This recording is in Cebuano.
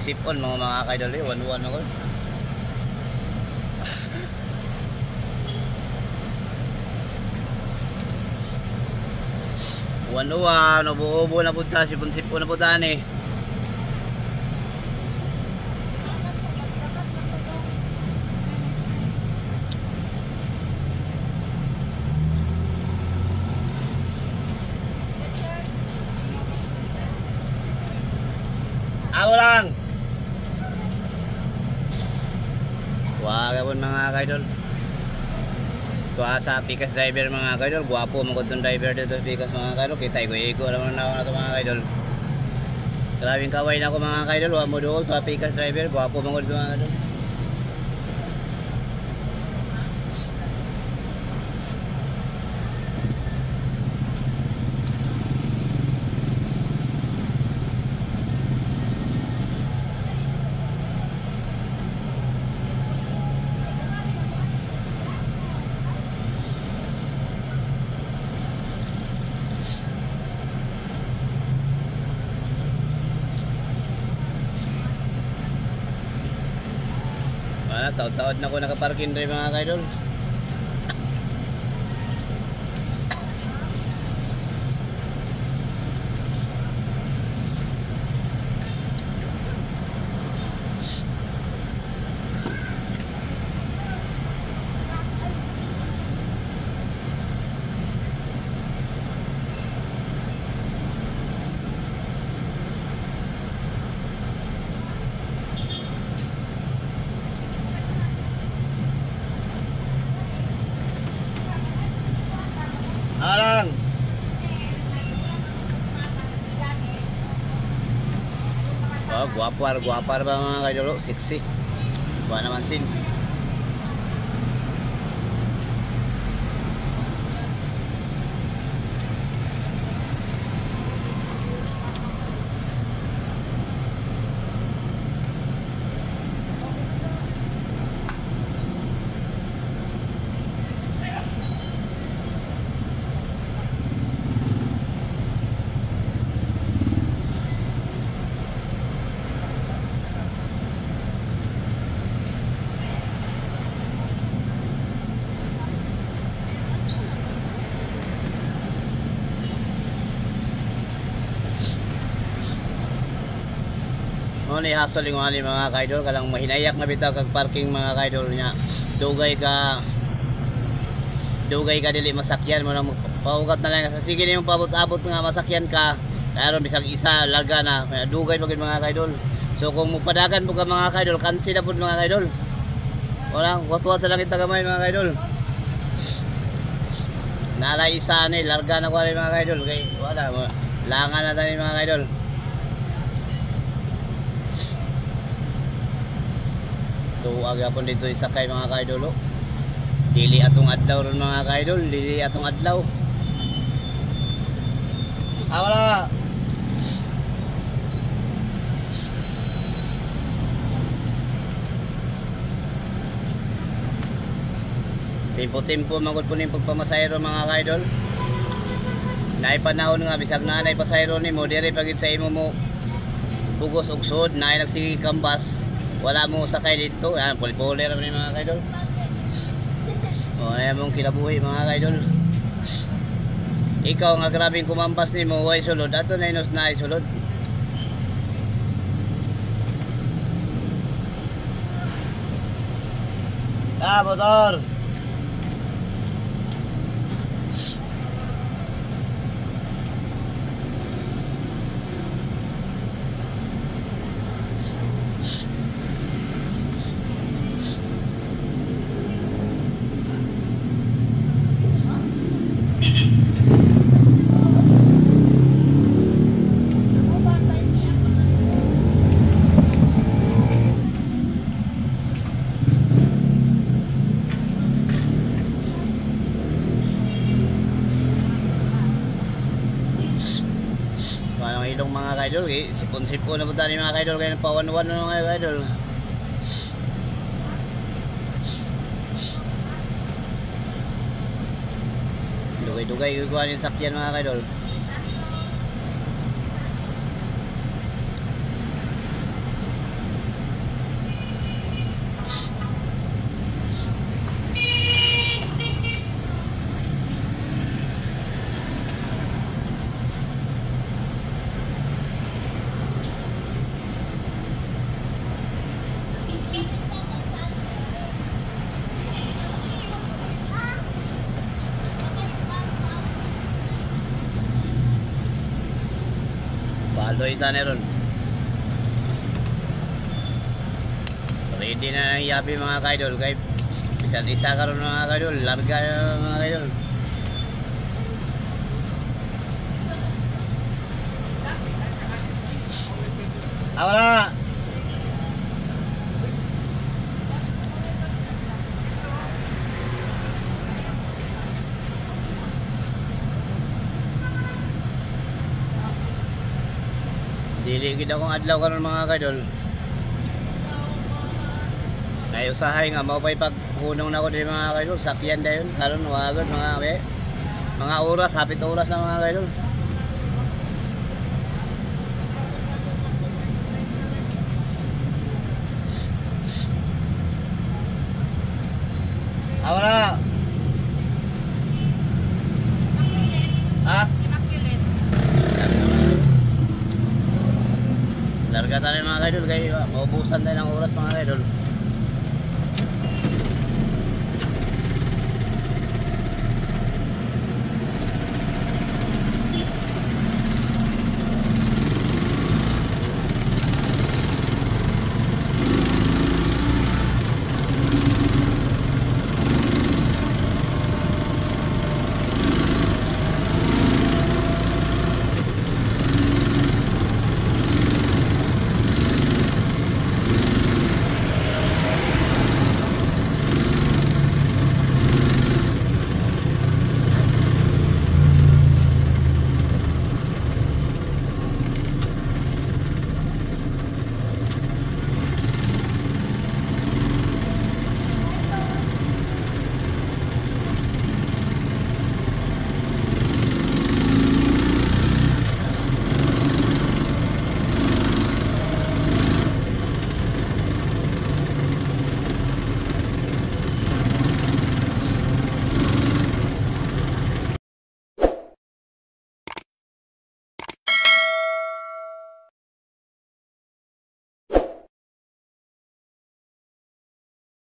Sipon mga kaidol eh, 1-1 ako. One-one, ubo-ubo na punta, sipon-sipon na punta ni. Amo lang. Wag po mga kaidol. Tuwa sa Pikas driver mga kaidol, guwapo man gud tong driver dito sa Pikas mga kaidol, kita igo-igo naman na ako na to mga kaidol. Grabing kaway na ako mga kaidol, wa mo duol sa Pikas driver, guwapo man gud mga kaidol. Taod-taod na ko nakaparking rin mga kaidol. Alang. Oh, guwapar, guwapar ba mga kaidol? Sexy. Buwan naman sin. Mo ni hasol yung ani mga kaidol, kalang mahinayak na bitaw kag parking mga kaidol nya. Dugay ka dili masakyan mo nang paugat na lang sa sige nimo paabot-abot nga masakyan ka. Karon bisag isa larga na, dugay pa gid mga kaidol. So kung mupadagan po ka mga kaidol, cancel na pud mga kaidol. Wala, watwat lang kita gamay mga kaidol. Nalay isa ni larga na ko ani mga kaidol kay wala langan na tani mga kaidol. Tuag yapon dito isakay mga kaidol. Dili atong adlaw ron mga kaidol, dili atong adlaw. Ah, wala. Tempo-tempo magud po ning pagpamasahero mga kaidol. Naay panahon nga bisag naanay pasahero nimo diri pagid sa imo mo bugos og sud, naay nagsige kambas. Wala mo sakay dito. Ayan, puli-puli ra ni mga kaidol. O, ayan mong kinabuhi mga kaidol. Ikaw nga grabing kumampas ni mo, way sulod. Ato na inos na ay sulod. Ah, motor! Ilong mga kaidol, eh, sipon-sipon na po tayo mga kaidol, kaya pawan-wan na mga kaidol. Dugay-dugay kukuha yung sakyan mga kaidol. Aloy ta na ron. Ready na ang yabi, mga kaidol, kay bisan isa karon, mga kaidol, larga na, mga kaidol. Ah, wala. Dili gid akong adlaw karon, mga kaidol. Nay usahay nga mao pa'y paghunong na ko diri, mga kaidol, sakyan dayon karon wagod mga be. Mga oras, hapit oras na, mga kaidol. Ah, wala. Ah? Immaculate. Larga tayo, mga kaidol, kay maubusan tayo ng oras, mga kaidol.